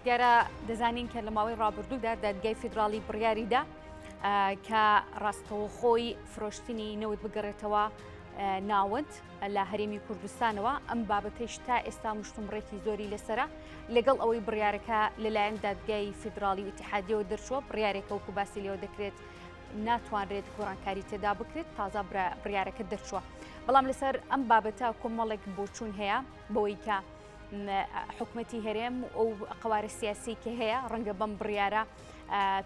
دیارە دەزانین کە لە ماوەی ڕابردوودا دادگای فیدراڵی بڕیاریدا کە ڕاستەوخۆی فرۆشتنی نەوت بگەڕێتەوە ناوەند لە هەرێمی کوردستانەوە ئەم بابەتەیش تا ئێستا مشتومڕێکی زۆری لەسرە لەگەڵ ئەوەی بڕیارەکە لەلایەن دادگای فیدراڵی و ئیتحادیەوە دەرچووە بڕیارێکە وەکو باسی لێوە دەکرێت ناتوانرێت گۆڕانکاری تێدا بکرێت تازە بڕیارەکە دەرچووە بەڵام لەسەر ئەم بابەتە کۆمەڵێک بۆچوون هەیە بەوەی کە حکومەتی هەرێم و ئەو قوارە سیاسی کە هەیە ڕەنگە بەم بڕیارە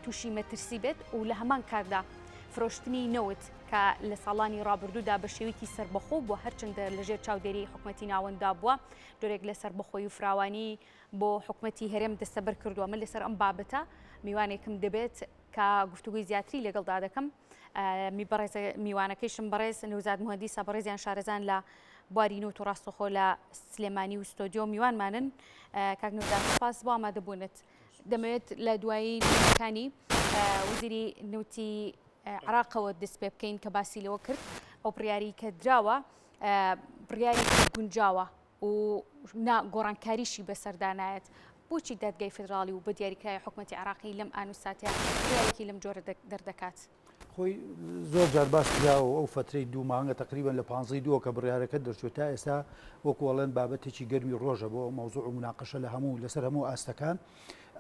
تووشی مەترسی بێت و لە هەمان کاتدا فرۆشتنی نەوت کە لە ساڵانی ڕابردوودا بە شێوەیەکی سەربەخۆ بووە، هەرچەندە لەژێر چاودێریی حکومەتی ناوەنددا بووە، جۆرێک لە سەربەخۆیی و فراوانی بۆ حکومەتی هەرێم دەستەبەر کردووە. من لەسەر ئەم بابەتە میوانێکم دەبێت کە گفتوگۆی زیاتری لەگەڵدا دەکەم. بەڕێز میوانەکەیشم بەڕێز نەوزاد موهەندیسە، بەڕێزیان شارەزان لە بواری نەوت و ڕاستەوخۆ لە سلێمانی و ستۆدیۆ میوانمانن. کاک نەوزاد سوپاس بۆ ئامادەبوونت. دەمەوێت لە دوایی نمونەکانی وەزیری نەوتی عراقەوە دەست پێ بکەین کە باسی لەوە کرد ئەو بڕیاری کە دراوە بڕیارێکی گونجاوە و گۆڕانکاریشی بەسەردا نایەت. بۆچی دادگای فیدراڵی و بە دیاریکراوی حکومەتی عراقی لەم ئان و ساتەیە بڕیارێکی لەم جۆرە دەردەکات؟ خۆی زۆر جار باس کراوە و ئەو فەترەی دوو مانگە تەقریبەن لە پانزەی دووە کە بڕیارەکە دەرچوو تا ئێستا وەکو ئەڵێن بابەتێکی گەرمی ڕۆژە بۆ مەوزوع و مناقەشە لە هەموو لەسەر هەموو ئاستەکان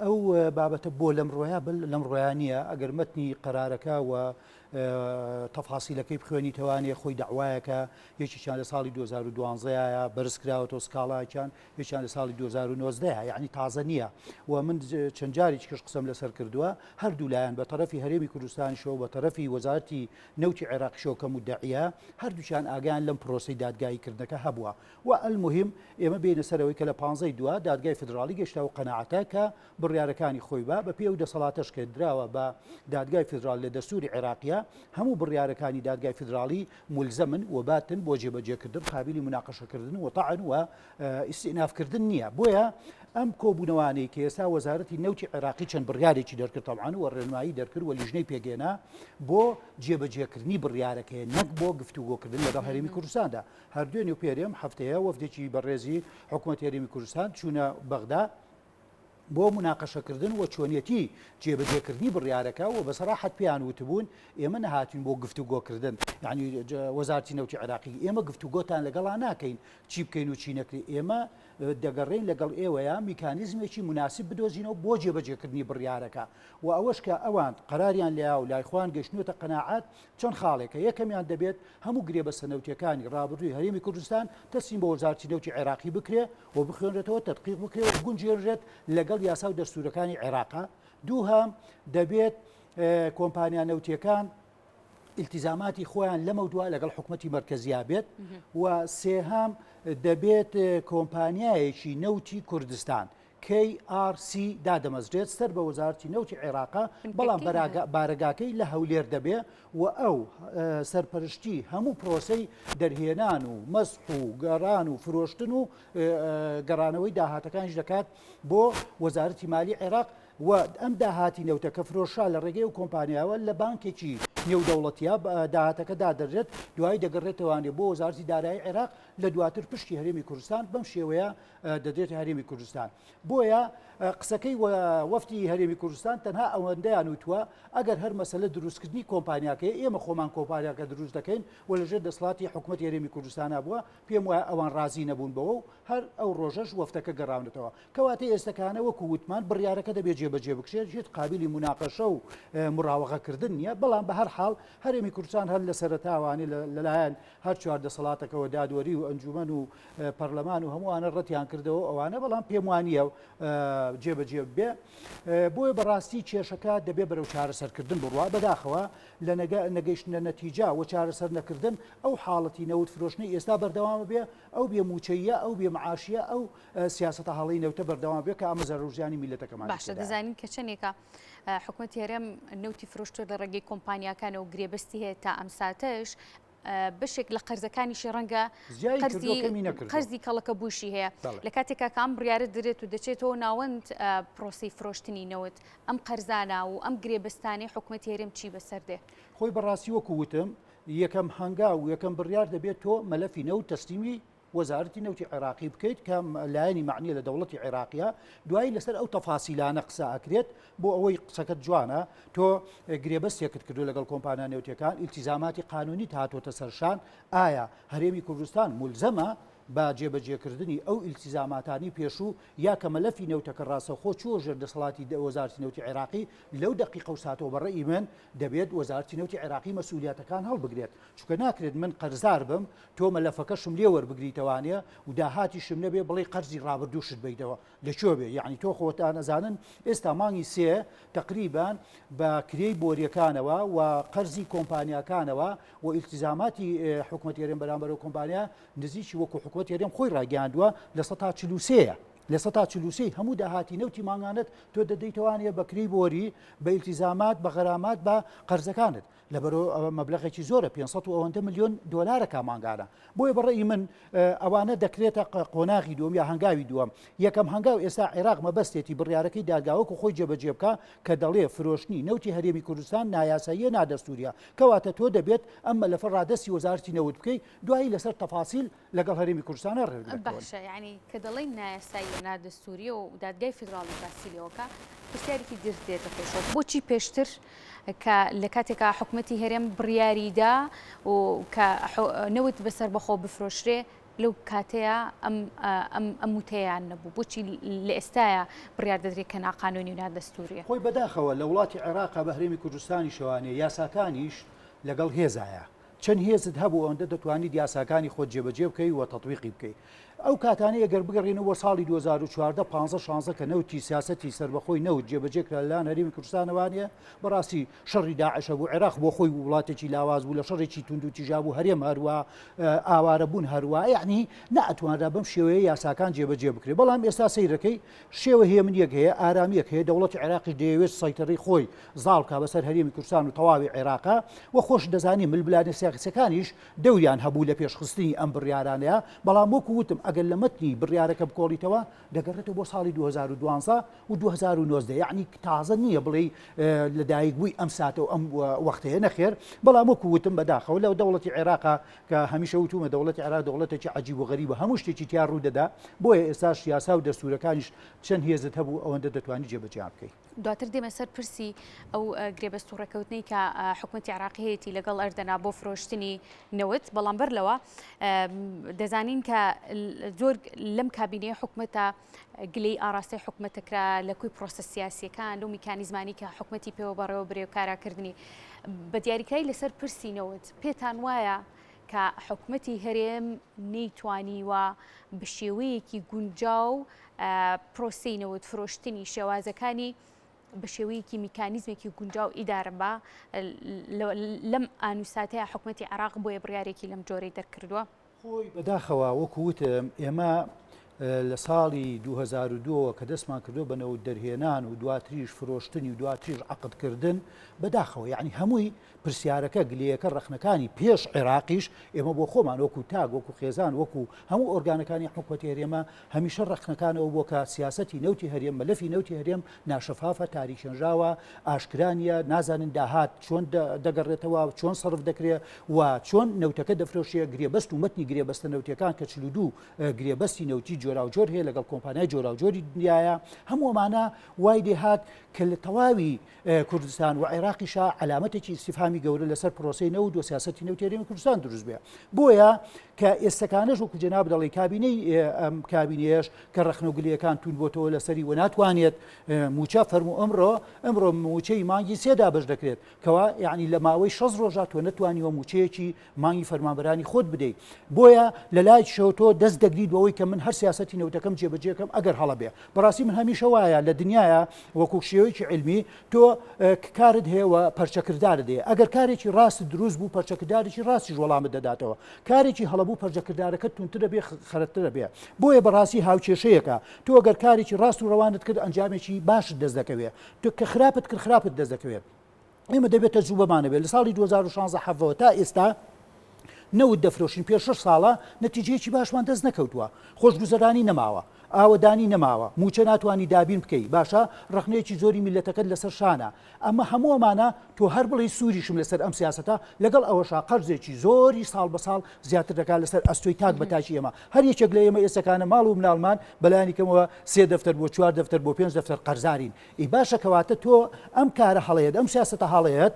ئەو بابەتە بۆ لەم ڕۆیا بل لەم ڕۆیا نییە ئەگەر مەتنی قەرارەکە و تەفاسیلەکەی بخوێنیتەوانێ خۆی داوایەکە یەکێکیان لە ساڵی 2012 بەرز کراوەتەوە سکاڵاکیان یەکیان لە ساڵی 2019 یعنی تازە نییە و من چەند جارێکیش قسەم لەسەر کردووە هەردوو لایەن بە تەرەفی هەرێمی کوردستانیشەوە بە تەرەفی وەزارەتی نەوتی عێراقیشەوە کە مودەعیە هەردووکیان ئاگایان لەم پرۆسەی دادگایی کردنەکە هەبووە و المهم ئێمە بێینە سەر ئەوەی کە لە پانزەی دوا دادگای فیدراڵی گەشتە ئەو قەناعەتە کە بڕیارەکانی خۆی با بە پێی ئەو دەسەڵاتەش کە دراوە بە دادگای فیدراڵ لە دەستوری عێراقیە هەموو بڕیارەکانی دادگای فیدراڵی مولزەمن و باتن بۆ جێبەجێکردن قابیلی موناقەشەکردن و تەعن و ئیستئناف کردن نییە بۆیە ئەم کۆبوونەوانەی کە ئێستا وەزارەتی نەوتی عێراقی چەند بڕیارێکی دەرکرد تەبعەن و ڕێنمایی دەرکرد و لیژنەی پێکهێنا بۆ جێبەجێکردنی بڕیارەکەی نەک بۆ گفتوگۆکردن لەگەڵ هەرێمی کوردستاندا هەر دوێنێ و پێرێم هەفتەیە وەفدێکی بەڕێزی حکوومەتی هەرێمی کوردستان چوونە بەغدا بۆ موناقەشەکردن و چۆنیەتی جێبەجێکردنی بڕیارەکە و بە سەراحەت پێیان وتبوون ئێمە نەهاتوین بۆ گفتوگۆکردن یعنی وەزارتی نەوتی عێراقی ئێمە گفتوگۆتان لەگەڵا ناکەین چی بکەین و چی نەکرێ ئێمە دەگەڕێین لەگەڵ ئێوەیە میکانیزمێکی مناسب بدۆزینەوە بۆ جێبەجێکردنی بڕیارەکە و ئەوەش کە ئەوان قەراریان لیا و لای خۆیان گەشتنوتە قەناعەت چەند خاڵێکە یەکەمیان دەبێت هەموو گرێبەستە نەوتیەکانی ڕابردووی هەرێمی کوردستان تەسلیم بە وەزارەتی نەوتی عێراقی بکرێ و بخوێنرێتەوە، تەدقیق بکرێ و بگونجێنرێت لەگەڵ یاسا و دەستوورەکانی عێراقا. دووهەم، دەبێت کۆمپانیا نەوتیەکان ئیلتیزاماتی خۆیان لەمەودوا لەگەڵ حکومەتی مەرکەزیا بێت و سێهەم، دەبێت کۆمپانیایەکی نەوتی کوردستان KRC دادەمەزرێت سەر بە وەزارەتی نەوتی عێراقە، بەڵام بارەگاکەی لە هەولێر دەبێ و ئەو سەرپەرشتی هەموو پرۆسەی دەرهێنان و مەسح و گەڕان و فرۆشتن و گەڕانەوەی داهاتەکانیش دەکات بۆ وەزارەتی مالی عێراق و ئەم داهاتی نەوتە کە فرۆشرا لە ڕێگەی ئەو کۆمپانیاوە لە بانکێکی نێودەوڵەتیە داهاتەکە دادەنرێت دوایی دەگەڕێتەوانێ بۆ وەزارەتی دارایی عێراق لە دواتر پشکی هەرێمی کوردستان بەم شێوەیە دەدرێتە هەرێمی کوردستان. بۆیە قسەکەی وەفدی هەرێمی کوردستان تەنها ئەوەندەیان وتووە ئەگەر هەر مەسەلە دروستکردنی کۆمپانیاکەیە ئێمە خۆمان کۆمپانیاکە دروست دەکەین و لەژێر دەسەڵاتی حکومەتی هەرێمی کوردستانا بووە پێم وایە ئەوان ڕازی نەبوون بەوە و هەر ئەو ڕۆژەش وەفدەکە گەڕاونەتەوە. کەواتە ئێستەکانە وەکو وتمان بڕیارەکە دەبێت جێبەجێ بکرێت هیچ قابیلی موناقەشە و مراوەغەکردن نییە بەڵام بە هەر حاڵ هەرێمی کوردستان هەر لە سەرەتاوانێ لەلایەن هەر چوار دەسەڵاتەکەوە دادوەری و ئەنجومەن و پەرلەمان و هەمووانە ڕەتیان کردەوە ئەوانە بەڵام پێم وانییە جێبەجێ بێ بۆیە بەڕاستی کێشەکە دەبێ بەرەو چارەسەرکردن بڕوا بەداخەوە لە نەگەیشتنە نەتیجا و چارەسەر نەکردن ئەو حاڵەتی نەوت فرۆشتنەی ئێستا بەردەوامە بێ ئەو بێ موچەیە ئەو بێ معاشیە ئەو سیاسەتە هەڵەی نەوتە بەردەوام بێ کە ئەمە زەرەر و زیانی میللەتەکەمانی باشە دەزانین کە چەندێکە حکومەتی هەرێم نەوتی فرۆشتووە لە ڕێگەی کۆمپانیاکانەوە گرێبەستی هەیە تا ئەم ساتەش بەشێک لە قەرزەکانیشی ڕەنگە قەرزی کەڵەکە بووشی هەیە لە کاتێکا کە ئەم بڕیارە درێت و دەچێتەوە ناوەند پرۆسی فرۆشتنی نەوت ئەم قەرزانە و ئەم گرێبەستانەی حکومەتی هەرێم چی بەسەر دێ؟ خۆی بەڕاستی وەکو وتم یەکەم هەنگاو و یەکەم بڕیار دەبێت تۆ مەلەفی نەوت تەسلیمی. وەزارەتی نەوتی عێراقی بکەیت کە لایەنی مەعنیە لە دەوڵەتی عێراقیە، دوایی لەسەر ئەو تەفاسیلانە قسە ئەکرێت بۆ ئەوەی قسەکەت جوانە تۆ گرێبەستێکت کردو لەگەڵ کۆمپانیا نەوتیەکان ئیلتیزاماتی قانونیت هاتۆتە سەرشان ئایا هەرێمی کوردستان مولزەمە بە جێبەجێکردنی ئەو ئیلتیزاماتانی پێشوو یا کە مەلەفی نەوتەکە ڕاستەوخۆ چووە ژێر دەسەڵاتی وەزارەتی نەوتی عێراقی لەو دەقیقە و ساتەوە بە ڕەئی من دەبێت وەزارەتی نەوتی عێراقی مەسئولیاتەکان هەڵبگرێت چونکە ناکرێت من قەرزار بم تۆ مەلەفەکەشم لێ وەربگریتەوانێ و داهاتیشم نەبێ بڵێی قەرزی ڕابردووشت بەیتەوە لە کوێ بێ یعنی تۆ خۆتان ئەزانن ئێستا مانگی سێ تقریبان بە کرێی بۆریەکانەوە و قەرزی کۆمپانیاکانەوە و ئیلتیزاماتی حکومەتی هەرێم بەرامبەر و کۆمپانیا نزیکی وەکو حکومەتی هەرێم خۆی ڕاگەیاندووە 43% یە. 43% هەموو داهاتی نەوتی مانگانت تۆ دەدەیتەوانێ بە کرێی بۆری بە ئیلتیزامات بە غەرامات بە قەرزەکانت لەبەرئەوە ئەوە مەبلەغێکی زۆرە 500 و ئەوەندە ملیۆن دۆلارەکە مانگانە بۆیە بە ڕەئی من ئەوانە دەکرێتە قۆناغی دووەم یا هەنگاوی دووەم یەکەم هەنگاو ئێستا عێراق مەبەستێتی بڕیارەکەی دادگا وەکو خۆی جێبەجێ بکا کە دەڵێ فرۆشتنی نەوتی هەرێمی کوردستان نایاساییە نادەستوریە کەواتە تۆ دەبێت ئەم مەلەفە ڕادەستی وەزارەتی نەوت بکەی دوایی لەسەر تەفاسیل لەگەڵ هەرێمی کوردستانا ڕێکدەکەون. باشە یانی کە دەڵێین نایاساییە نادەستوریە و دادگای فیدراڵی باسی لێوەکا پرسیارێکی درت دێتە پێشەوە بۆچی پێشتر کە لە کاتێکا حکومەتی هەرێم بڕیاری دا و کە نەوت بە سەربەخۆ بفرۆشرێ لەو کاتەیە ئەم ئەم ئەم وتەیان نەبوو بۆچی لە ئێستایا بڕیار دەدرێت کە ناقانونی و نادەستوریە؟ خۆی بەداخەوە لە وڵاتی عێراقا بە هەرێمی کوردستانیشەوانێ یاساکانیش لەگەڵ هێزایە چەند هێزت هەبوو ئەوەندە دەتوانیت یاساکانی خۆت جێبەجێ بکەی و تەتبیقی بکەی. ئەو کاتانەی ئەگەر بگەڕێینەوە بۆ ساڵی 2014 15 16 کە نەوتی سیاسەتی سەربەخۆی نەوت جێبەجێ کرا لەلایەن هەرێمی کوردستانەوانە بەڕاستی شەڕی داعش هەبوو عێراق بۆ خۆی وڵاتێکی لاواز بوو لە شەڕێکی توندوتیژا بوو هەرێم هەروە ئاوارە بوون هەروە یعنی نەئەتوانرا بەم شێوەیە یاساکان جێبەجێ بکرێت بەڵام ئێستا سەیرەکەی شێوە هێمنیەک هەیە ئارامیەک هەیە دەوڵەتی عێراقیش دەیەوێت سەیتەڕی خۆی زاڵ بکا بەسەر هەرێمی کوردستان و تەواوی عێراقا و خۆش دەزانی ململانێ سیاسیەکانیش دەوریان هەبوو لە پێشخستنی ئەم بڕیارانەیە بەڵام وەکو وتم ئەگەر لە مەتنی بڕیارەکە بکۆڵیتەوە دەگەڕێتەوە بۆ ساڵی 2012 و 2019 یعنی تازە نییە بڵێی لەدایک بووی ئەم ساتە و ئەم وەختەیە نەخێر بەڵام وەکو وتم بەداخەوە لە دەوڵەتی عێراقا کە هەمیشە وتومە دەوڵەتی عێراق دەوڵەتێکی عەجیب و غەریبە هەموو شتێکی تیا ڕوو دەدا بۆیە ئێستاش یاسا و دەستوورەکانیش چەند هێزت هەبوو ئەوەندە دەتوانی جێبەجێیان بکەی. دواتر دێمە سەر پرسی ئەو گرێبەست و ڕێکەوتنەی کە حکومەتی عێراقی هەیەتی لەگەڵ ئەردەنا بۆ فرۆشتنی نەوت، بەڵام بەر لەوە دەزانین کە زۆر لەم کابینەی حکومەتە گلەیی ئاڕاستەی حکومەتە کرا لە کۆی پرۆسە سیاسیەکان لەو میکانیزمانی کە حکومەتی پێوە بەڕێوە برێ و کاراکردنی بە دیاریکرای لەسەر پرسی نەوت پێتان وایە کە حکومەتی هەرێم نەیتوانیوە بە شێوەیەکی گونجاو پرۆسەی نەوت فرۆشتنی شێوازەکانی بە شێوەیەکی میکانیزمێکی گونجاو ئیدارە بە لەم ئانوساتەیە حکومەتی عێراق بۆیە بڕیارێکی لەم جۆرەی دەرکردووە. خۆی بەداخەوە وەکو وتم ئێمە لە ساڵی 2002 ەوە کە دەستمان کردووە بە نەوت دەرهێنان و دواتریش فرۆشتنی و دواتریش عەقدکردن بەداخەوە یعنی هەمووی پرسیارەکە گلەیەکە ڕەخنەکانی پێش عێراقیش ئێمە بۆ خۆمان وەکو تاک وەکو خێزان وەکو هەموو ئۆرگانەکانی حکومەتی هەرێمە هەمیشە ڕەخنەکان ئەوە بووە کە سیاسەتی نەوتی هەرێم، مەلەفی نەوتی هەرێم ناشەفافە، تاریکێنراوە، ئاشکرا نییە، نازانن داهات چۆن دەگەڕێتەوە، چۆن سەرف دەکرێ و چۆن نەوتەکە دەفرۆشرێ، گرێبەست و مەتنی گرێبەستە نەوتییەکان کە 42 گرێبەستی نەوتی جۆراوجۆر هەیە لەگەڵ کۆمپانیای جۆراوجۆری دنیایە، هەموو ئەمانە وای لێهات کە لە تەواوی کوردستان و عێراقیشا عەلامەتێکی ئیستیفهامی گەورە لەسەر پرۆسەی نەوت و سیاسەتی نەوتی هەرێمی کوردستان دروست بێ. بۆیە کە ئێستەکانەش وەکو جەناب دەڵێی کابینەی ئەم کابینەیەش کە ڕەخنە و گلەیەکان توند بۆتەوە لەسەری و ناتوانێت مووچە فەرموو ئەمڕۆ ئەمڕۆ مووچەی مانگی سێ دابەش دەکرێت کەوا یعنی لە ماوەی 60 ڕۆژا تۆ نەتوانیوە مووچەیەکی مانگی فەرمانبەرانی خۆت بدەیت بۆیە لە لایەکیشەوە تۆ دەست دەگریت بەوەی کە من هەر سیاسەتی نەوتەکەم جێبەجێکەم ئەگەر هەڵە بێ بەڕاستی من هەمیشە وایە لە دنیاە وەکو شێوەیەکی عیلمی تۆ کارت هەیە و پەرچەکردارت هەیە ئەگەر کارێکی ڕاست دروست بوو پەرچەکردارێکی ڕاستیش وەڵامت دەداتەوە کارێکی هەڵە بوو پەرچەکردارەکە توندترە بێ خەرترە بێ بۆیە بەڕاستی هاوکێشەیەکە تۆ ئەگەر کارێکی ڕاست و ڕەوانت کرد ئەنجامێکی باشت دەست دەکەوێت تۆ کە خراپت کرد خراپت دەست دەکەوێت ئێمە دەبێت تەجروبەمان هەبێت لە ساڵی 2016 حەڤەوە تا ئێستا نەوت دەفرۆشین پێش شەش ساڵە نەتیجەیەکی باشمان دەست نەکەوتووە خۆشگوزەرانی نەماوە. ئاوەدانی نەماوە، مووچە ناتوانی دابین بکەی، باشە ڕەخنەیەکی زۆری میللەتەکەت لەسەر شانە، ئەمە هەموو ئەمانە تۆ هەر بڵێی سووریشم لەسەر ئەم سیاسەتە، لەگەڵ ئەوەشا قەرزێکی زۆری ساڵ بە ساڵ زیاتر دەکات لەسەر ئەستۆی تاک بە تاکی ئێمە، هەر یەکێک لە ئێمە ئێستەکانە ماڵ و مناڵمان بەلایەنی کەمەوە سێ دەفتەر بۆ چوار دەفتەر بۆ پێنج دەفتەر قەرزارین، ئی باشە کەواتە تۆ ئەم کارە هەڵەیەت، ئەم سیاسەتە هەڵەیەت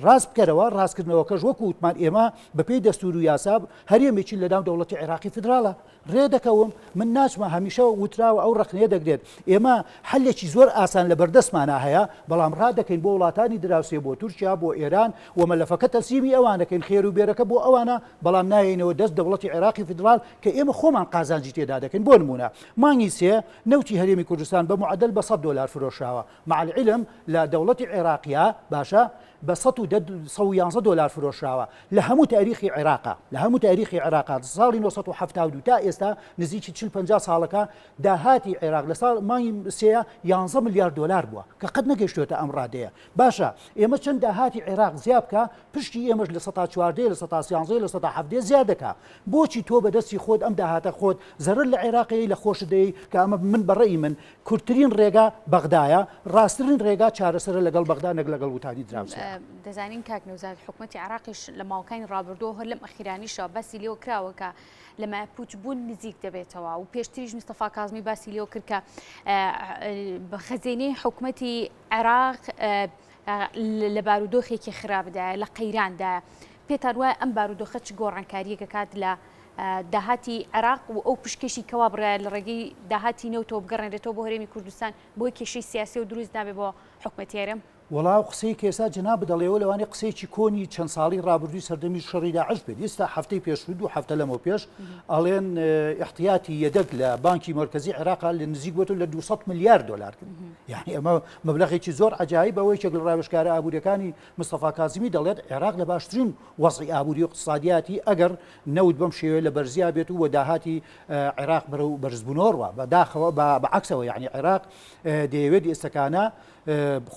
ڕاست بکەرەوە، ڕاستکردنەوەکەش وەکو وتمان ئێمە بەپێی دەستوور و یاسا هەرێمێکین لەناو دەوڵەتی عێراقی فیدراڵە، ڕێ دەکەوم، من ناچمە، هەمیشە وتراوە ئەو ڕەخنەیە دەگرێت، ئێمە حەلێکی زۆر ئاسان لە بەردەستمانا هەیە، بەڵام ڕادەکەین بۆ وڵاتانی دراوسێ، بۆ تورکیا، بۆ ئێران و مەلەفەکە تەسلیمی ئەوان دەکەین، خێر و بێرەکە بۆ ئەوانە، بەڵام نایەینەوە دەست دەوڵەتی عێراقی فیدراڵ کە ئێمە خۆمان قازانجی تێدا دەکەین، بۆ نموونە مانگی سێ نەوتی هەرێمی کوردستان بە معەدەل بە 100 دۆلار فرۆشراوە، مع العلم لە دەوڵەتی عێراقیا باشە بە 110 111 دۆلار فرۆشراوە لە هەموو تاریخی عێراقا لە هەموو تاریخی عێراقا ساڵی 972 تا ئێستا نزیکی 40 50 ساڵەکە داهاتی عێراق لە ساڵ مانگی سێ 11 ملیار دۆلار بووە کە قەت نەگەیشتۆتە ئەم ڕادەیە باشە ئێمە چەند داهاتی عێراق زیا بکە پشتی ئێمەش 14% 13% 17% زیاد دەکا بۆچی تۆ بەدەستی خۆت ئەم داهاتە خۆت زەرەر لە عێراقی لە خۆشت دەی کە ئەمە من بەڕێی من کورتترین ڕێگا بەغدایە، ڕاستترین ڕێگا چارەسەرە لەگەڵ بەغدا نەک لەگەڵ وتانی دراوسێ. دەزانین کاک نەوزاد حکومەتی عێراقیش لە ماوەکانی ڕابردووە هەر لەم ئەخیرانیشەوە باسی لێوە کراوە کە لە مایەپووچ بوون نزیک دەبێتەوە و پێشتریش مستەفا کازمی باسی لێوە کرد کە خەزێنەی حکومەتی عێراق لە بارودۆخێکی خراپدایە لە قەیراندایە پێتان وایە ئەم بارودۆخە چ گۆڕانکارییەک ئەکات لە داهاتی عێراق و ئەو پشکەشی کەوا بڕیارە لە ڕێگەی داهاتی نەوتەوە بگەڕێنرێتەوە بۆ هەرێمی کوردستان بۆی کێشەی سیاسی و دروست نابێ بۆ حکومەتی هەرێم؟ وەڵا ئەو قسەی کە ئێستا جەنابت دەڵێ لەوانەیە قسەیەکی کۆنی چەند ساڵی ڕابردووی سەردەمی شەڕی داعش بێت ئێستا هەفتەی پێشوو دوو هەفتە لەمەو پێش ئەڵێن ئیحتیاتی یەدەگ لە بانکی مەرکەزی عێراقا لە نزیک بۆتە لە 200 ملیار دۆلار کرد یعنی ئەمە مەبلەغێکی زۆر عەجایب ئەوە یەکێک لە ڕاوێژکارە ئابووریەکانی مستەفا کازمی دەڵێت عێراق لە باشترین وەزعی ئابووری و اقتصادیاتی ئەگەر نەوت بەم شێوەیە لە بەرزیا بێت و داهاتی عێراق بەرەو بەرزبوونەوە ڕوا بە داخەوە بە عەکسەوە یعنی عێراق دەیەوێت ئێستەکانە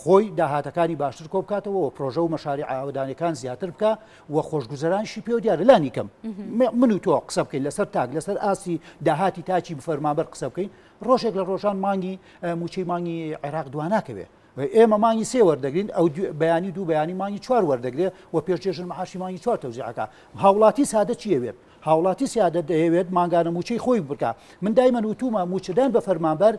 خۆی داهاتەکانی باشتر کۆ بکاتەوە و پرۆژە و مەشاریع ئاوەدانەکان زیاتر بکە و خۆشگوزەرانیشی پێوە دیارە لانی کەم من و تۆ قسە بکەین لەسەر تاک لەسەر ئاستی داهاتی تاکی فەرمانبەر قسە بکەین ڕۆژێک لە ڕۆژان مانگی موچەی مانگی عێراق دواناکەوێ ئێمە مانگی سێ وەردەگرین ئەو بەیانی دوو بەیانی مانگی چوار وەردەگرێ و پێش جێژن معاشی مانگی چوار تەوزیعەکە هاوڵاتی سادە چیەوێت هاوڵاتی سیادە دەیەوێت مانگانە موچەی خۆی بکە من دایمەن وتومە موچەدان بە فەرمانبەر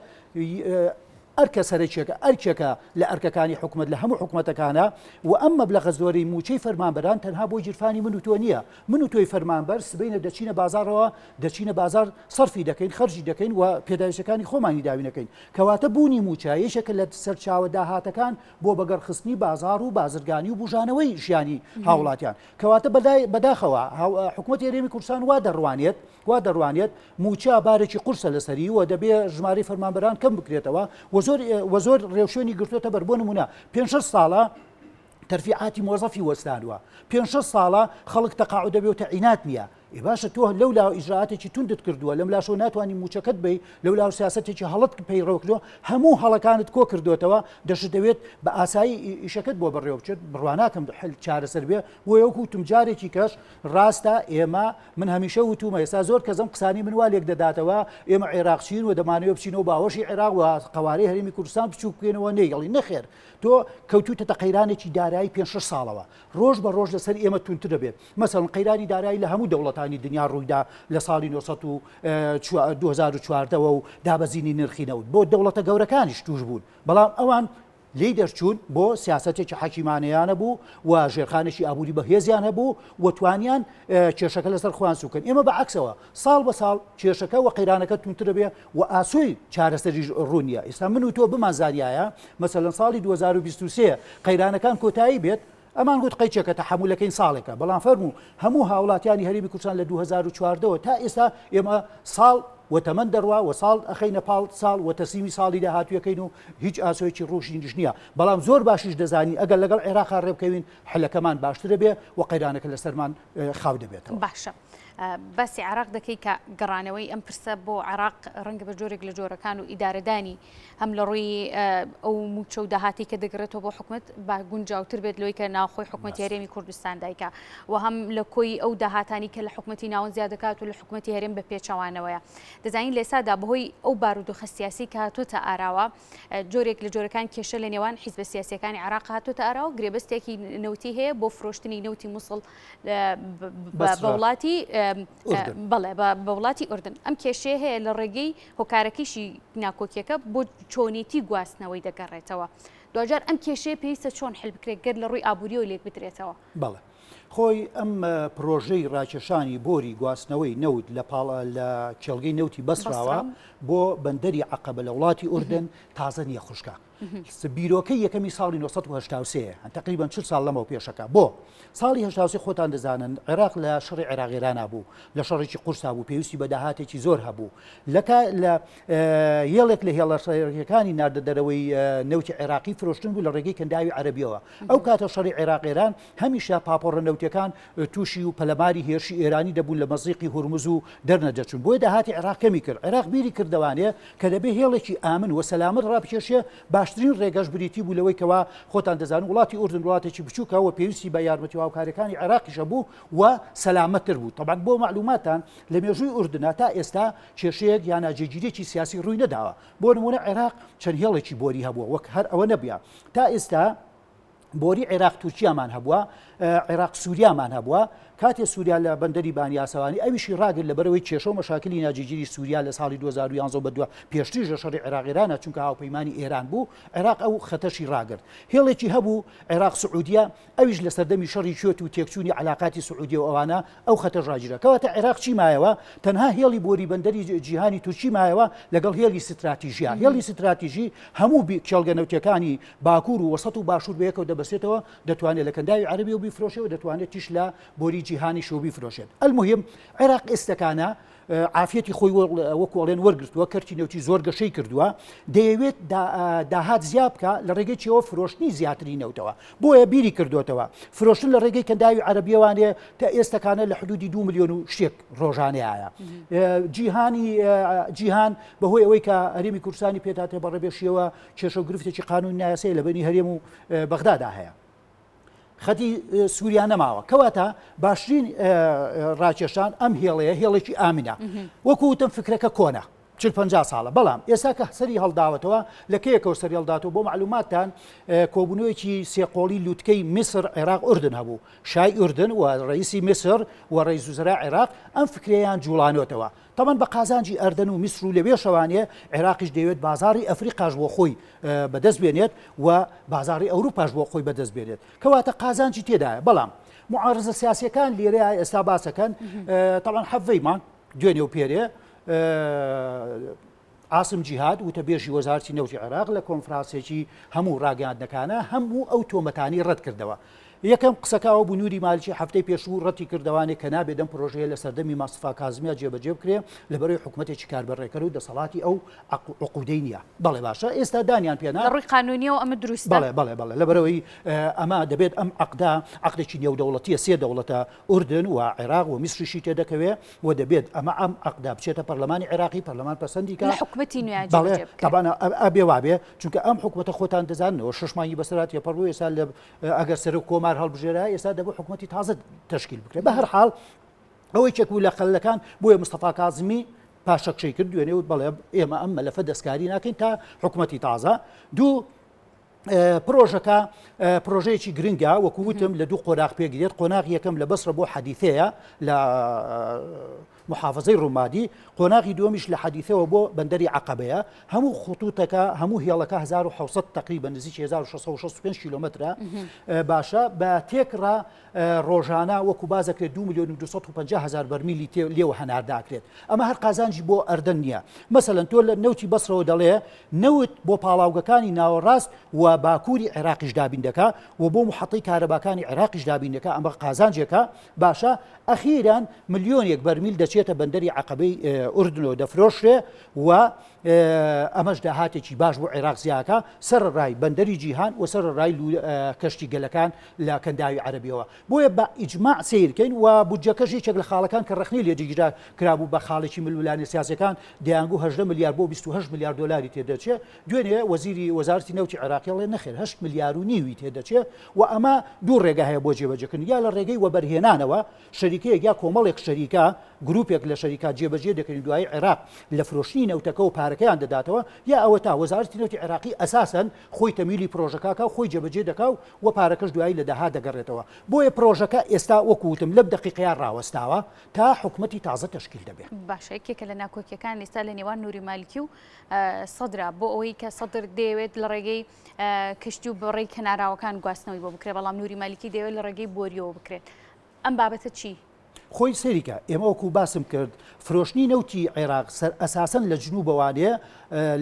ئەرکە سەرەکیەکە ئەرکێکە لە ئەرکەکانی حکومەت لە هەموو حکومەتەکانە و ئەم مەبلەغە زۆرەی موچەی فەرمانبەران تەنها بۆ گیرفانی من و تۆ نییە من و تۆی فەرمانبەر سبەینە دەچینە بازاڕەوە دەچینە بازاڕ سەرفی دەکەین خەرجی دەکەین و پێداویستەکانی خۆمانی داوینەکەین کەواتە بوونی موچە یەکێکە لە سەرچاوە داهاتەکان بۆ بەگەڕخستنی بازاڕ و بازرگانی و بوژانەوەی ژیانی هاوڵاتیان کەواتە بەداخەوە حکومەتی هەرێمی کوردستان وا دەڕوانێت وا دەڕوانێت مووچە بارێکی قورسە لەسەری و دەبێ ژمارەی فەرمانبەران کەم بکرێتەوە و زۆر و زۆر ڕێوشوێنی گرتووەتە بەر بۆ نموونە پێنج شەش ساڵە تەرفیعاتی مۆزەفی وەستانوە پێنج شەش ساڵە خەڵک تەقاعود دەبێ و تەعینات نییە ئێ باشە تۆ لەو لاوە ئیجرائاتێکی توندت کردووە لەم لاشەوە ناتوانانی مووچەکەت بی لەو لاو سیاسەتێکی هەڵەت پەیڕەو کردووە هەموو هەڵەکانت کۆ کردوێتەوە دەشتەوێت بە ئاسایی ئیشەکەت بۆ بەڕێوە بچێت بڕواناکەم حل چارەسەر بێ بۆ وەکو وتم جارێکی کەش ڕاستە ئێمە من هەمیشە وتومە ئێستا زۆر کەس ئەم قسانەی من وا لێک دەداتەوە ئێمە عێراقچین و دەمانەوێت بچینەوە باوەشی عێراق و قەوارەی هەرێمی کوردستان بچووک بکەینەوە نەیڵی نەخێر تۆ کەوتوتەتە قەیرانێکی دارایی پێ شەش ساڵەوە ڕۆژ بە ڕۆژ لەسەر ئێمە توندتر دەبێت مەسەڵەن قەیرانی دارایی لە هەموو دەوڵەتانی دنیا ڕوویدا لە ساڵی 2014 و دابەزینی نرخی نەوت بۆ دەوڵەتە گەورەکانیش توش بوون بەڵام ئەوان لێی دەرچوون بۆ سیاسەتێکی حەکیمانەیانە بوو و ژێرخانێکی ئابووری بەهێزیان هەبوو و توانیان کێشەکە لەسەر خۆیان سوکەن ئێمە بە عەکسەوە ساڵ بە ساڵ کێشەکە و قەیرانەکە توندتر دەبێ و ئاسۆی چارەسەریش ڕوون نییە ئێستا من و تۆ بمانزانیایە مەسەلەن ساڵی 2023 قەیرانەکان کۆتایی بێت ئەمان گوت قەیچێکە تەحەمولەکەین ساڵێکە بەڵام فەرموو هەموو هاوڵاتیانی هەرێمی کوردستان لە 2014 ەوە تا ئێستا ئێمە ساڵ و تەمەن دەڕوا و ساڵ ئەخەینە پاڵ ساڵ و تەسلیمی ساڵی داهاتوویەکەین و هیچ ئاسۆیەکی ڕووشنیش نییە بەڵام زۆر باشیش دەزانین ئەگەر لەگەڵ عێراقا ڕێبکەوین حلەکەمان باشترە بێ و قەیرانەکە لەسەرمان خاو دەبێتەوە. باشە. باسی عێراق دەکەی کە گەڕانەوەی ئەم پرسە بۆ عێراق ڕەنگە بە جۆرێک لە جۆرەکان و ئیدارەدانی هەم لە ڕووی ئەو موچە و داهاتی کە دەگەڕێتەوە بۆ حکومت با گونجاوتر بێت لەوەی کە ناوخۆی حکومەتی هەرێمی کوردستان دایکە و هەم لە کۆی ئەو داهاتانی کە لە حکومەتی ناوەند زیاد دەکات و لە حکومەتی هەرێم بە پێچەوانەوەیە دەزانین لێسادا بەهۆی ئەو بارودۆخە سیاسی کە هاتووەتە ئاراوە جۆرێک لە جۆرەکان کێشە لە نێوان حیزبە سیاسیەکانی عێراق هاتووەتە ئاراوە گرێبەستێکی نەوتی هەیە بۆ فرۆشتنی نەوتی موسڵ بە وڵاتی بەڵێ بە وڵاتی ئوردن ئەم کێشەیە هەیە لە ڕێگەی هۆکارەکەیشی ناکۆکیەکە بۆ چۆنێتی گواستنەوەی دەگەڕێتەوە دواجار ئەم کێشەیە پێویستە چۆن حل بکرێت گەر لە ڕووی ئابووریەوە لێک بدرێتەوە؟ بەڵێ خۆی ئەم پرۆژەی ڕاکێشانی بۆری گواستنەوەی نەوت لە پاڵ لە کێڵگەی نەوتی بەسراوە بۆ بەندەری عەقەبە لە وڵاتی ئوردن تازە نییە خوشکە. بیرۆکەی یەکەمی ساڵی 1970 تقریبا 40 ساڵ لەمەو پێشەکە بۆ ساڵی 83 خۆتان دەزانن عێراق لە شەڕی عێراقێرانا بوو لە شەڕێکی قورسا بوو پێویستی بە داهاتێکی زۆر هەبوو لە لە هێڵێک لە هێڵە سەرەکیەکانی ناردە دەرەوەی نەوتی عێراقی فرۆشتن بوو لە ڕێگەی کەنداوی عەرەبیەوە ئەو کاتە شەڕی عێراق ئێران هەمیشە پاپۆڕە نەوتەکان تووشی و پەلەماری هێرشی ئێرانی دەبوون لە مەزیقی هورمز و دەرنەدەچوون بۆیە داهاتی عێراق کەمی کرد عێراق بیری کردەوانێ کە دەبێ هێڵێکی ئامن و سەلامەت ڕابکێشێ باشترین ڕێگەش بریتی بوو لەوەی کەوا خۆتان دەزانن وڵاتی ئوردن وڵاتێکی بچووکە و پێویستی بە یارمەتی و هاوکاریەکانی عێراقیش هەبوو و سەلامەتتر بوو تەبعەن بۆ مەعلوماتان لە مێژووی ئوردنا تا ئێستا کێشەیەک یا ناجێگیریەکی سیاسی ڕووی نەداوە بۆ نمونە عێراق چەند هێڵێکی بۆری هەبووە وەک هەر ئەوە نەبووە تا ئێستا بۆری عێراق تورکیامان هەبووە عێراق سووریامان هەبووە کاتێ سووریا لە بەندەری بانیاسەوانی ئەویشی ڕاگر لە بەرەوەی کێشە و مەشاکلی ناجێگیری سووریا لە ساڵی 2011 بەدووە پێشتریش لە شەڕی عێراق ئێرانە چونکە هاوپەیمانی ئێران بوو عێراق ئەو خەتەشی ڕاگرت هێڵێکی هەبوو عێراق سعودیە ئەویش لە سەردەمی شەڕی کوێت و تێکچوونی عەلاقاتی سعودیە و ئەوانە ئەو خەتەش ڕاگیرا. کەواتە عێراق چی مایەوە؟ تەنها هێڵی بۆری بەندەری جیهانی تورکی مایەوە لەگەڵ هێڵی ستراتیژیا. هێڵی ستراتیژی هەموو کێڵگە نەوتیەکانی باکوور و وەسەت و باشوور بەیەکەوە دەبەستێتەوە، دەتوانێت لە کەنداوی عەرەبیەوە بیفرۆشێ و دەتوانێتیش لە بۆری جیهانیشەوە بیفرۆشێت. المهم عێراق ئێستەکانە عافیەتی خۆی وەکو ئەڵێن وەرگرتووە، کەرتی نەوتی زۆر گەشەی کردووە، دەیەوێت داهات زیا بکا لە ڕێگەی چیەوە فرۆشتنی زیاتری نەوتەوە، بۆیە بیری کردوێتەوە فرۆشتن لە ڕێگەی کەنداوی عەرەبیەوانێ تا ئێستەکانە لە حدودی 2 ملیۆن و شتێک ڕۆژانەیە. جیهانی جیهان بەهۆی ئەوەی کە هەرێمی کوردستانی پێدا تێبەڕێبێشیەوە کێشە و گرفتێکی قانون نایاسایی لە بەینی هەرێم و بەغدادا هەیە. خەتی سووریا نەماوە کەواتە باشترین ڕاکێشان ئەم هێڵەیە هێڵێکی ئامنە وەکو وتم فکرەکە کۆنە چل پ ساڵە بەڵام ئێستا کە سەری هەڵداوەتەوە لە کەیەکەوە سەری هەڵداتەوە بۆ معلوماتتان کۆبوونەوەیەکی سێقۆڵی لوتکەی میسر عێراق ئوردن هەبوو شای ئوردن و ڕئیسی میسر و ڕئیس وزراء عێراق ئەم فکرەیان جوڵانۆتەوە تەبعەن بە قازانجی ئەردەن و میسر و لەوێشەوانێ عێراقیش دەیەوێت بازاڕی ئەفریقاش بۆ خۆی بەدەست بێنێت و بازاڕی ئەوروپاش بۆ خۆی بەدەست بێنێت کەواتە قازانجی تێدایە بەڵام معارزە سیاسیەکان لێرەیە ئێستا باسەکەن تەبعەن حەڤەی مانگ دوێنێ و پێرێ عاسم جیهاد وتەبێژی وەزارەتی نەوتی عێراق لە کۆنفرانسێکی هەموو ڕاگەیاندنەکانە هەموو ئەو تۆمەتانی ڕەتکردەوە. یەکەم قسەکە ئەوە بوو نوری مالکی هەفتەی پێشوو ڕەتی کردەوانێ کە نابێت ئەم پرۆژەیە لە سەردەمی مستەفا کازمیا جێبەجێ بکرێ لەبەرەوەی حکومەتێکی کاربەڕێکەر و دەسەڵاتی ئەو عقودەی نییە. بەڵێ باشە ئێستا دانیان پێنا. لە ڕووی قانونیەوە ئەمە دروستە؟ بەڵێ بەڵێ بەڵێ لەبەرەوەی ئەمە دەبێت ئەم عەقدە عەقدێکی نێودەوڵەتیە سێ دەوڵەتە ئوردن و عێراق و میسریشی تێدەکەوێ و دەبێت ئەمە ئەم عەقدە بچێتە پەرلەمانی عێراقی پەرلەمان پەسەندی کە لە حکومەتی نوێ جێبەجێ بکرێت. تەبعەن ئەبێ وابێ چونکە ئەم حکومەتە خۆتان دەزاننەوە شەش مانگی بەسەرا تێپەڕ بوو ئێستا لە ئەگەر سەرۆک کۆمار هەڵبژێرا ئێستا دەبوو حکومەتی تازە تەشکیل بکرێت بە هەر حاڵ ئەوەی چەک و لە قەلەکان بۆیە مستەفا کازمی پاشەکشەی کرد دوێنێ وت بەڵێ ئێمە ئەم مەلەفە دەستکاری ناکەین تا حکومەتی تازە دوو پرۆژەکە پرۆژەیەکی گرنگە وەکو وتم لە دوو قۆناغ پێکدێت قۆناغ یەکەم لە بەسرە بۆ حەدیثەیە لە محافظەی ڕومادی قۆناغی دووەمیش لە حەدیثەوە بۆ بەندەری عەقەبەیە هەموو خطوطەکە هەموو هێڵەکە 1600 تقریبا نزیکی 1665 کیلومترە باشە بە تێکڕا ڕۆژانە وەکو باس دەکرێت 2 ملیۆن و 250 هەزار بەرمیلی تێ لێوە هەناردە ئەکرێت ئەمە هەر قازانجی بۆ ئەردەن نییە مەسەلەن تۆ لە نەوتی بەسرەوە دەڵێ نەوت بۆ پاڵاوگەکانی ناوەڕاست و باکووری عێراقیش دابین دەکا و بۆ محەتەی کارەباکانی عێراقیش دابین دەکا ئەمە قازانجێکە باشە ئەخیران ملیۆنێک بەرمیل دەچێتە بەندەری عەقەبەی ئوردنەوە دەفرۆشرێ و ئەمەش داهاتێکی باش بۆ عێراق زیاکا سەرەڕای بەندەری جیهان و سەرەڕای کەشتی گەلەکان لە کەنداوی عەرەبیەوە. بۆیە بە ئیجماع سەیر کەین و بودجەکەش یەکێک لە خاڵەکان کە ڕەخنەی لێ دەگیرا کرابوو بە خاڵێکی ململانێ سیاسیەکان دەیانگوو 18 ملیار بۆ 28 ملیار دۆلاری تێدەچێ دوێنێ وەزیری وەزارەتی نەوتی عێراقی ئەڵێ نەخێر 8 ملیار و نیوی تێدەچێ و ئەمە دوو ڕێگا هەیە بۆ جێبەجێکردن یا لە ڕێگەی وەبەرهێنانەوە شەریکەیەک یا کۆمەڵێک شەریکە گروپێک لە شەریکات جێبەجێ دەکەن و دوایی عێراق لە فرۆشتنی نەوتەکەوە پارەکەیان دەداتەوە یا ئەوەتا وەزارەتی نەوتی عێراقی ئەساسەن خۆی تەمیلی پرۆژەکە و خۆی جێبەجێ دەکا و و پارەکەش دوایی لە داهات دەگەڕێتەوە. بۆیە پرۆژەکە ئێستا وەکو وتم لەم دەقیقەیە ڕاوەستاوە تا حکومەتی تازە تەشکیل دەبێ. باشە یەکێکە لە ناکۆکیەکان ئێستا لە نێوان نوری مالکی و سەدرا بۆ ئەوەی کە سەدر دەیەوێت لە ڕێگەی کەشتی و بەڕێی کەناراوەکان گواستنەوەی بۆ بکرێت بەڵام نوری مالکی دەیەوێت لە ڕێگەی بۆریەوە بکرێت ئەم بابەتە چی؟ خۆی سەیری کە ئێمە وەکو باسم کرد فرۆشتنی نەوتی عێراق سەر ئەساسەن لە جنوبەوانێ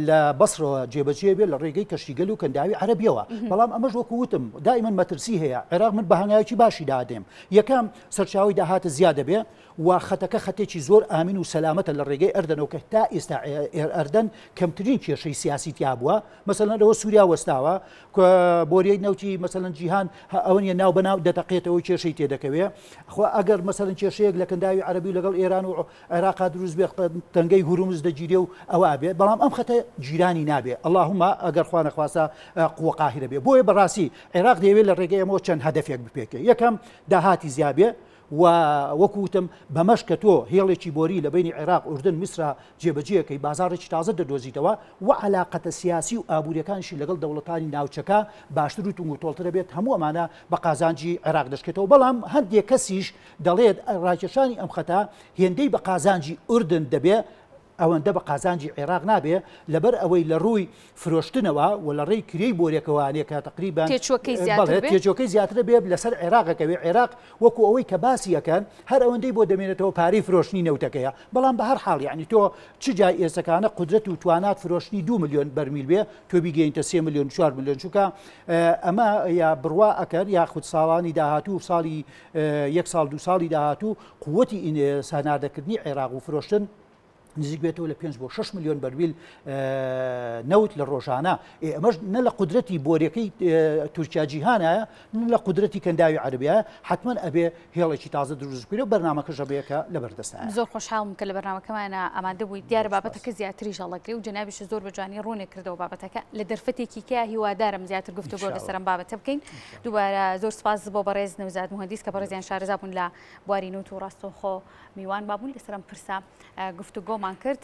لە بەسرەوە جێبەجێ بێ لە ڕێگەی کەشتیگەل و کەنداوی عەرەبیەوە بەڵام ئەمەش وەکو وتم دائیمەن مەترسی هەیە عێراق من بە هەنگاوێکی باشی دادێم یەکەم سەرچاوەی داهاتە زیاد دەبێ و خەتەکە خەتێکی زۆر ئامین و سەلامەتە لە ڕێگەی ئەردەنەوە کە تا ئێستا ئەردەن کەمترین کێشەی سیاسی تیا بووە مەسەلەن لەوە سووریا وەستاوە بۆریەی نەوتی مەسەلەن جیهان ئەوە نیە ناو بەناو دەتەقێتەوە کێشەی تێدەکەوێ خۆ ئەگەر مەسەلەن کێشەیەک لە کەنداوی عەرەبی لەگەڵ ئێران و عێراقا دروست بێ تەنگەی هورمز دەگیرێ و ئەوە ئەبێ بەڵام ئەم خەتە گیرانی نابێ اللهم ئەگەر خوا نەخواستە قوە قاهرە بێ بۆیە بەڕاستی عێراق دەیەوێت لە ڕێگەی ئەمەوە چەند هەدەفێک بپێکێ یەکەم داهاتی زیابێ و وەکو وتم بەمەش کە تۆ هێڵێکی بۆری لە بەینی عێراق، ئوردن، میسرا جێبەجێ ئەکەی، بازاڕێکی تازە دەدۆزیتەوە و عەلاقەتە سیاسی و ئابووریەکانیشی لەگەڵ دەوڵەتانی ناوچەکە باشتر و توندوتۆڵتر ئەبێت، هەموو ئەمانە بە قازانجی عێراق دەشکێتەوە، بەڵام هەندێک کەسیش دەڵێت ڕاکێشانی ئەم خەتە هێندەی بە قازانجی ئوردن دەبێ ئەوەندە بە قازانجی عێراق نابێ، لەبەر ئەوەی لە ڕووی فرۆشتنەوە و لە ڕێی کرێی بۆرێکەوانێ کە تەقریبەن تێچووەکەی زیاتر بێ؟ تێچووەکەی زیاتر بێ لەسەر عێراق ئەکەوێ، عێراق وەکو ئەوەی کە باسی ئەکەن هەر ئەوەندەی بۆ دەمێنێتەوە پارەی فرۆشتنی نەوتەکەیە، بەڵام بە هەر حاڵ یەعنی تۆ چ جای ئێستەکانە قودرەت و توانات فرۆشتنی دوو ملیۆن بەرمیل بێ تۆ بیگەیەنیتە سێ ملیۆن چوار ملیۆن چونکە ئەمە یا بڕوا ئەکەن یاخود ساڵانی داهاتوو ساڵی یەک ساڵ دوو ساڵی داهاتوو قوتی هەناردەکردنی عێراق و فرۆشتن نزیک بێتەوە لە 5 بۆ 6 ملیۆن بەرمیل نەوت لە ڕۆژانە ئەمەش نە لە قودرەتی بۆریەکەی تورکیا جیهانە نە لە قودرەتی کەنداوی عەربیە حتمما ئەبێ هێڵێکی تازە دروست بکرێت و بەرنامەکەش ئەبێ کە لەبەردەستایە. زۆر خۆشحاڵم کە لە بەرنامەکەمانە ئامادە بوویت دیارە بابەتەکە زیاتریش هەڵەگرێ و جەنابیشت زۆر بە جوانی ڕوونت کردەوە بابەتەکە لە دەرفەتێکی کە هیوادارم زیاتر گفتوگۆ لەسەر ئەم بابەتە بکەین دووبارە زۆر سپاس بۆ بەڕێز نەوزاد موهەندیس کە بەڕێزیان شارەزا بوون لە بواری نەوت و ڕاستەوخۆ میوان بابوون لەسەر ئەم پرسە گفتوگۆمان کرد.